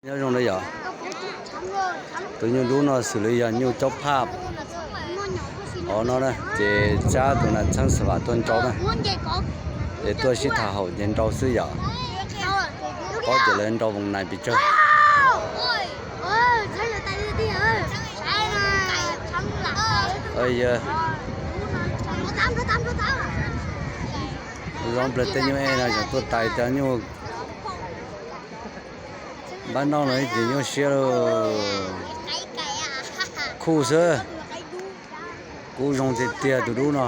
Nyob zoo na yom, tus nyuj dub no xws li yog nyuj caub phaj hov no na, ces cab tus nas txheeb xa vam tuaj nrau na, ces tuaj sib tham haum ces nrau xwb yom. Paub tias lawv nrau voos nais pes tsawg. Yog zoo plaws tej nyuj ej no tseem tuaj tais cov nyuj. Npab noj los ces nyuaj siab lauj. Khuj xwb. Kub zoo tiag tiag tus dub no.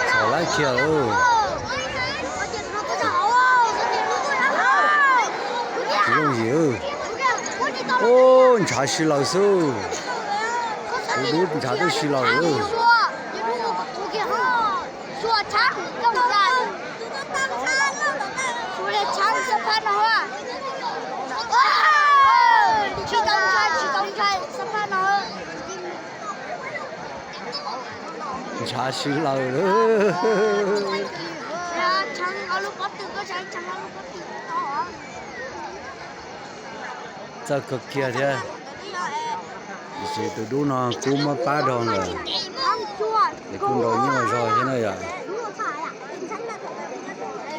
Txhaum lab kiag lauj. Tsis yooj yim. Ub, ntshav si laws xwb. Tus dub ntshav twb si laws lawm. Ntshav si laws lawm. Txawj kawg kiag thiab. Tiam sis tus dub no kub muab pab rau lawm, es kuj nrau nyuaj zog thiab na yom.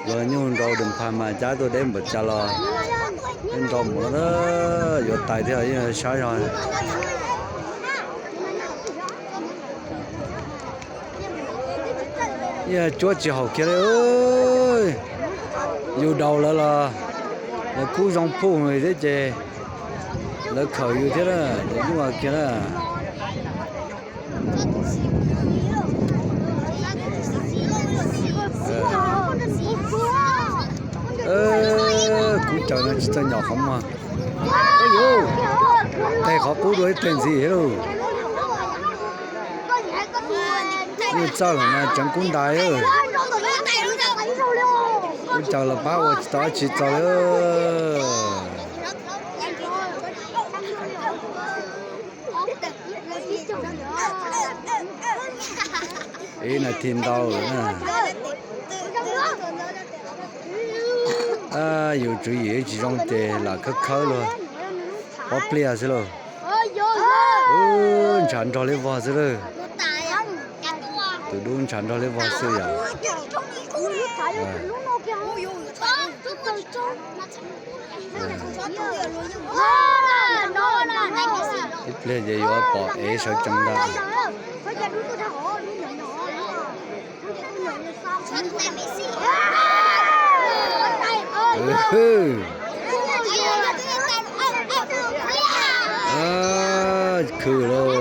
Luag nyuj nrau dum phaj mas cab tuaj deb npaum cas los nrau mus yuav tais thiab yeej sab zog. Yog cuab tsis haum kiag li. Yus daus lawv los lawv kub zoo phuj thiab ces lawv khawm yus thiab na, ces nyuaj kiag na. Kub caws no tsis txawj nyom qhov muag. Ub yuv, teg qhov qub dua ib teg ntxiv thiab lauj. Nyuj txawj lawm mas tseev kub ntais. Kub caws los pab ua tsis tau dab tsi txog li. Ib nas this ntau lawm na. Yus tswv yim tsis zoo ces lam khawb khawb luag pob pliaj xwb lauj. Ntshav nrog liab vog xwb lauj. Tus dub ntshav nrog liab vog xwb yom. Ib pliag ces yuav pom ev sawv tsees ntag. Khwv lauj.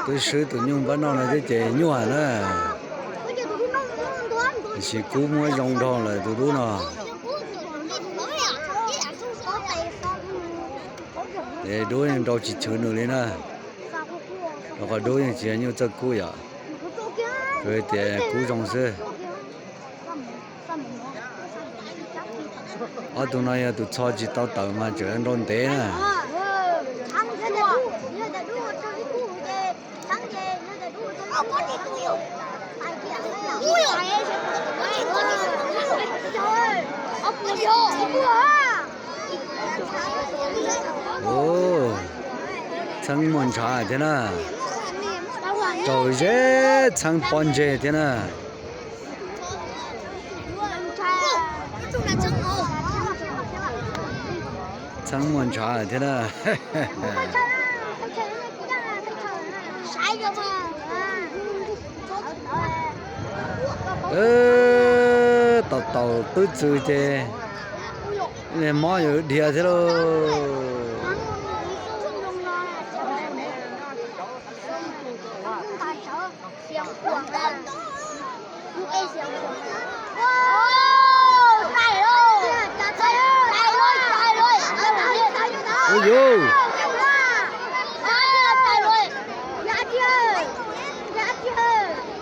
Twb swb tus nyuj npab noj no thiab ces nyuaj na. Tiam sis kub muab zoo nrog lawm tus dub no. Ces dub yeej nrau tsis chwv nws li na. Rau qhov dub yeej tsis yog nyuj txawj kub yom. Tsuas hais tias kub zoo xwb. Ob tug no yog tus txho tsis tau tawm mas tseem nrau ntev na. Txheeb muaj ntshav thiab na. Raug zeb txheeb pob ntseg thiab na. Txheeb muaj ntshav thiab na. Tau taus twb txwv ces mob yuav dhia thiab lauj. Ub yuv,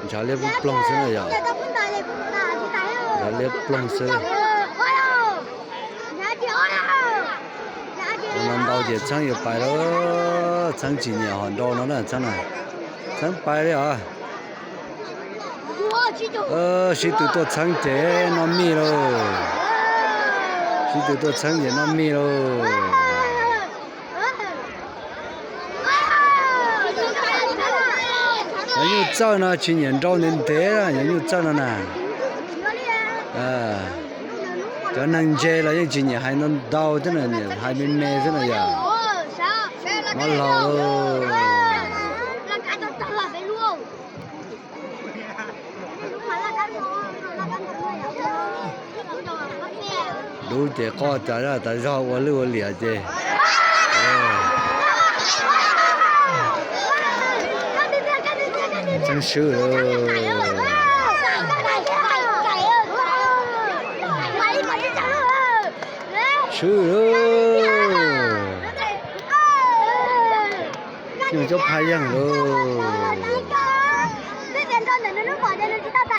Ntshav liab ploog xwb na yog. Ntshav liab ploog xwb. Ua no ntau ces txheeb yuav pais lawm. Txheeb tsis nyiam hom nrau no na txheeb na. Txheeb pais li os. Sib tw tuaj txheeb ces noj mij lauj. Sib tw tuaj txheeb ces noj mij lauj. Cov nyuj txawj no tsis nyiam nrau ntev ntev, cov nyuj txawj no na. Cov neeg ntse los yeej tsis nyiam hais ntau ntau thiab, nyiam hais me me xwb na yog. Mob laug lauj. Dub ces qoj tas zog ua lwj ua liam ces. Txheeb swb lawm. Swb lawm. Nyuj coob phaj yeej lawm.